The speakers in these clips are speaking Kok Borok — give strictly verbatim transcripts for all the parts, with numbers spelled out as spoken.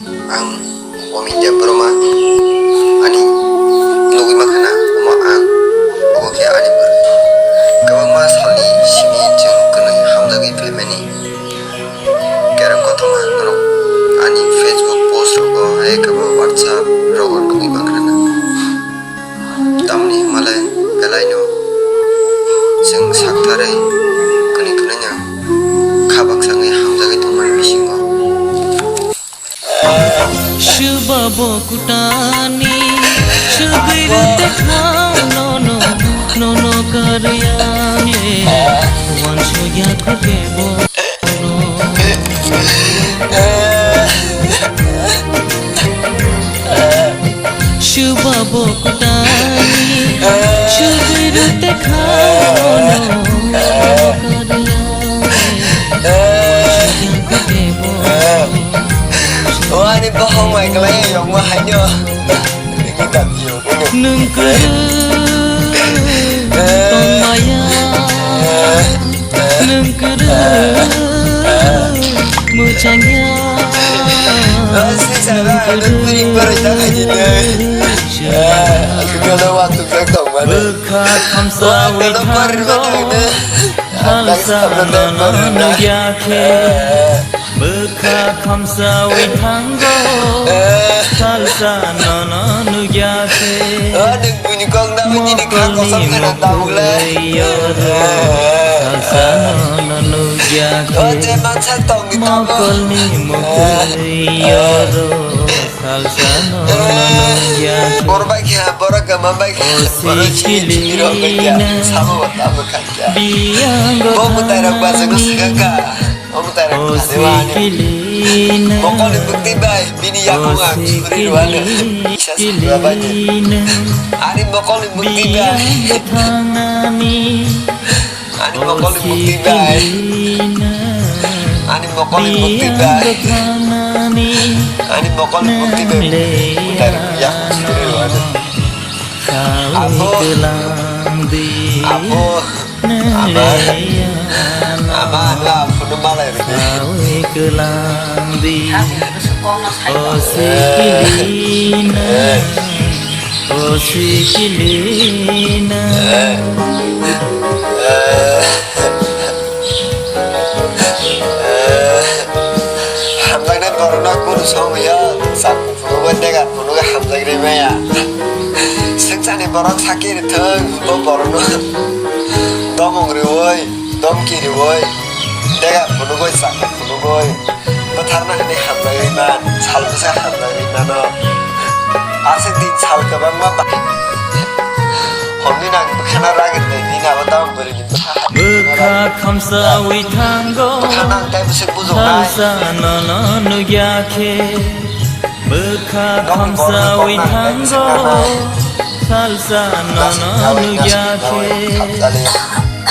Ang Om India Burma, ani nugwi mankha na, omo ang, obo khe ani bwrwi. Kwbangma salni simi chwng kwnwi hamjagwi phaimani. Kerong kothoma norok ani Facebook post rogo hai kwbangma WhatsApp rogo nugwi mankha na. Tamni hwnmale belaino chwng saktharwi kwnwi kwnwino kha baksa wngwi hamjagwi tongmani bisingo. Swba bo kutani swgwi rwte khao nono, nono karwi ang le uansukya kho kebo. Swba bo kutani swgwi rwte khao nono, nono karwi ang le uansukya kho kebo. O ani bohong mai kwlai yokma haino. Nwng kwrwi tongmaya, nwng kwrwi mwchangya, nwng kwrwi bwkha khamsawi thango, salsa nono nukya khe. Bwkha khamsawi thango, salsa nono nukya khe. O, nwng buini kok na, buini kha kosom kheno tabuk le. Mokolni muktwi yoro, salsa nono nukya khe. O, je mansa tongni tabuk. Mokolni muktwi yoro, salsa nono nukya khe. Borok bai khe, borok gama bai khe, o borok chini chini rok bai khe. Sikilina. Samo bo tabuk kha khe. Biyango bo mwtai rok ba jagwi thangnani. Swkang kha. Omo tai rok thani wani. Mokolni bwtwi bai bini yakung ang suri rwano. Kisa suri rwbaini. Ani mokolni bwtwi bai. Ani mokolni bwtwi bai. Ani mokolni bwtwi bai. Ani mokolni bwtwi bai. Yakung suri rwano. Abo. Abo. Ama, ama, ano aphuru malai rwdi. Sawi kwlangdi, o sikilina, eh, o sikilina. Eh, eh, eh. Hamjaknai borokno kunu songwi ya, chakung phunugwi, dega phunugwi hamjak rimaya. Swngcharni borok sakhe rwthwng, bo borokno. Domung riui, domki riui, dega phunugui, chakung phunugui, bwtharna hwnwi hamjagwi man, sal bwsa hamjagwi mano. Aswk din sal kwbangma ba-, hwnwi nang bwkhana ragwi tongwi nabo tamo bwrwini bwkha hai. Bwkha khamsawi thango, bwkha nang tei bwswk bujoknai. Salsa nono nukya khe. Bwkha khamsawi thango, salsa nono nukya khe.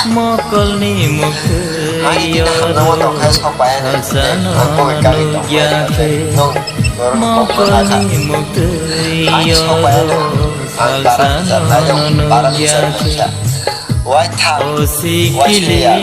Mokolni muktwi yoro, salsa nono nukya khe. Mokolni muktwi yoro, salsa nono nukya khe. O sikilina.